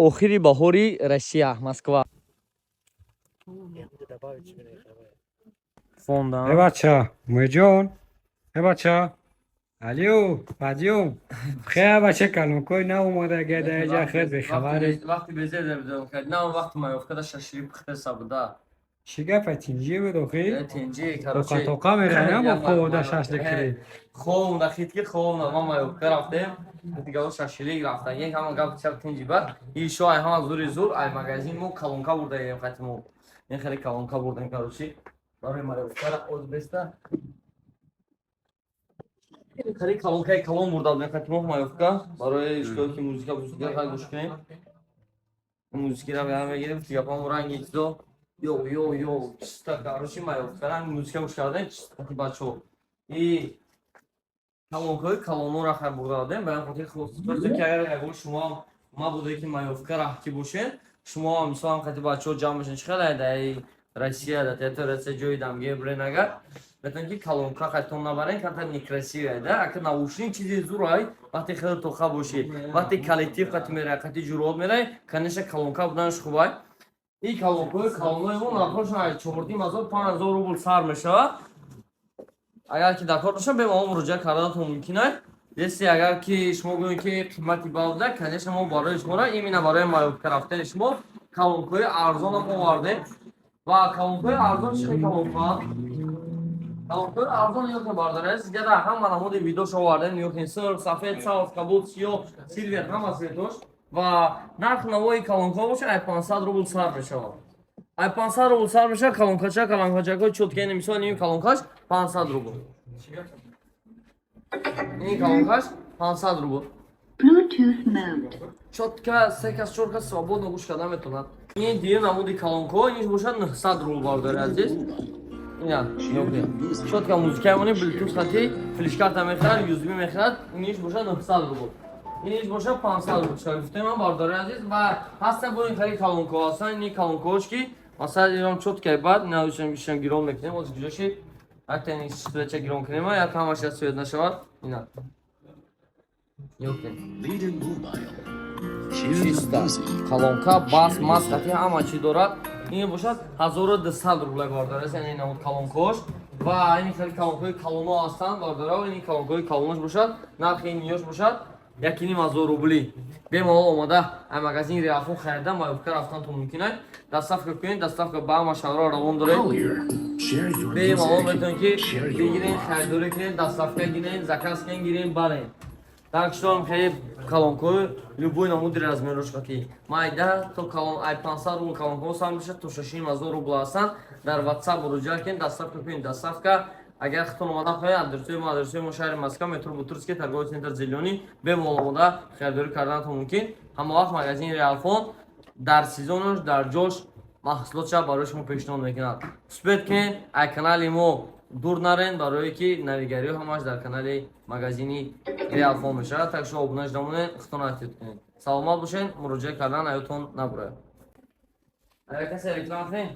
Охири баҳори Россия, Москва. Э, Фонда. Бача, Муҷон, э, бача, алё, бадём, хе, бача, калонкой наомада гада иҷа, хел бехабаре. Вақти безер бидон кард. На, вақти маёвкада шашлик пухтеса буда. Чӣ гапа, тинҷӣ буд охи? Тинҷи, Тоқа короче. Тоқа мерана бо ховода шашлик хӯрӣ. Хов нахит ки хов на ма маёвка рафтем. Дигаро шашлик рафтан. Як ҳама гап чап тинҷи бад. Ишо ай ҳама зури зур ай магазин мо колонка бурдаем хати мо. Ин хеле колонка бурдем, короче. Барои маёвкара оз беста. Хеле колонкаи калон бурда будем хати мо маёвка барои шуко ки музыка хай гӯш кунем. Музыкира мегирем, гапам ранги чизо. Йо, йо, йо, чиста, короче, маёвка ранг музыка гӯш кардем, чиста хати бачо. И колонкаҳои калонора хай бурда додем, ба ин хотир хостем, ки агар ягон шумо мабуде ки маёвка рафтӣ бошед, шумо мисол хати бачаҳо ҷамъ бошед, чӣ хеле дар Россия, дар территория Россия ҷои дамгир бурен, агар метавонед, ки колонка хайтон набарен, камтар некрасивая да. Ака наушник чизи зурай, вақте хеле тоқа бошӣ, вақте коллектив қати мерай, қати ҷуръот мерай, конечно, колонка буданаш хубай. И колонкаҳои калонои мо нархошон аз 4500, 5000 рубл сар мешавад. Агар ки дар кор бошад, бемалол муроҷиат карданатон мумкин аст. Если агар ки шумо гӯед, ки қимати бал буда, конечно, мо барои шуморо именно барои маёвка рафтани шумо колонкаҳои арзонам овардем. Ва колонкаҳои арзон чӣ хел колонка? Колонкаҳои арзон ё ки, бародари азиз, гада ҳама намуди видош овардем, ё ки сир, сафед, сабз, кабуд, сиёҳ, silver, ҳама цветош. Ва нарх навои колонкаҳо бошад, ай 500 рубл сар мешавад. Ай 500 рубл сар мешавад колонкача, колонкачаҳои чётко, ини мисол ин колонкаш 500 рубл. Ин колонкаш 500 рубл. Bluetooth mode. Чётко се кас, чор кас свободно гӯш карда метавонад. Ин дигар намуди колонкаҳо, иниш бошад 900 рубл, бародари азиз. Ина нигоҳ, чётко музыка монӣ, Bluetooth хати, флешкарта мехӯрад, USB мехӯрад. Иниш бошад 900 рубл, иниш бошад 500 рубл. Чӣ гуфтем ман, бародари азиз? Ва ҳастан бо ин хеле колонкаҳо ҳастанд, ин колонкаҳош ки масалан инам чётко баъд наушам гирон мекунем. Оз куҷоши ҳатто ин свеча гирон кунем, як ҳамаш свет нашавад. Ина нигоҳ кунед, чиста колонка, бас мас хати ҳама чӣ дорад. Ин бошад 1200 рубла, бародари азиз, яъне ин намуд колонкаҳош. Ва ин хеле колонкаҳои калоно ҳастанд, бародаро. Ин колонкаҳои калонош бошад, нархи ин ниёш бошад 1500 рубли. Бемалол омада ай магазини Реалфон харида маёвка рафтантон мумкин аст. Доставка кунед, доставка ба ҳама шаҳрҳо равон доред. Бемалол метавонед, ки бигирен, харидорӣ кунед, доставка гирен, заказ кунед, гирен, барен. Так что хеле колонкаҳои любой намуди размерош қати майда то калон, ай 500 рубл колонкаҳо сар мешавад то 6500 рубл ҳастанд. Дар WhatsApp муроҷиат кунед, доставка кунед. Доставка агар хитон омада хоҳед, адресҳои мо, адресҳои мо: шаҳри Москва, метро Бутырский, торговый центр Зелёный. Бемалол омода харидорӣ карданатон мумкин. Ҳама вақт магазини Реалфон дар сезонаш, дар ҷош маҳсулотша барои шумо пешниҳод мекунад. Успеть кунед, ай канали мо дур нарен, барое ки навигариҳо ҳамаш дар канали магазини Реалфон мешавад. Так шумо обуна шуда монед, хитон эҳтиёт кунед, саломат бошед, муроҷиат кардан аётон набурад. Авиакасса реклама кунем,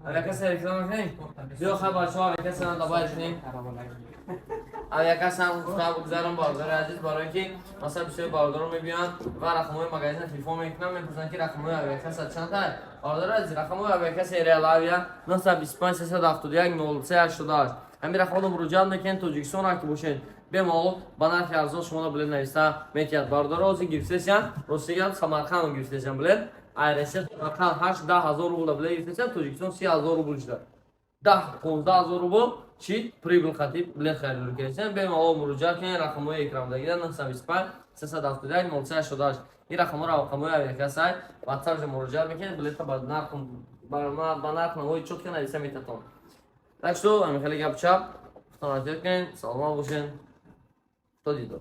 авиакасса реклама кунем. Биё, хай, бачаҳо, авиакасса добавить кунем. Авиакасса гуфта бигзарам, бародари азиз, барое ки масалан бисёри бародарон мебиёянд ва рақамҳои магазина телефон мекунанд, мепурсанд, ки рақамҳои авиакасса чанд ай. Бародари азиз, рақамҳои авиакасса Реал Авиа 925 371 03 88. Ҳамин рақамҳоро муроҷиат мекунед, Тоҷикистон ки бошед, бемалол ба нархи арзон шуморо билет нависта метиҳад. Бародаро, ҳозир гирифтесиян, рости гап, Самарқанд гирифтесиян билет. Ай Россия Самарқанд 8-10 ҳазор рубл билет гирифтесиян, Тоҷикистон 30 000 рубл шуда, 10-15 ҳазор рубл чи прибыль хати билет харидорӣ кардесиян. Бемалол муроҷиат кунед, рақамҳои экрандагида 925 371 03 88. Ин рақамҳо рақамҳои авиакасса. WhatsApp муроҷиат мекунед, билета ба нарх навои чётко нависа метатон. Так что ҳамин хеле гап чап, худтон эҳтиёт кунед, саломат бошед, то дидор.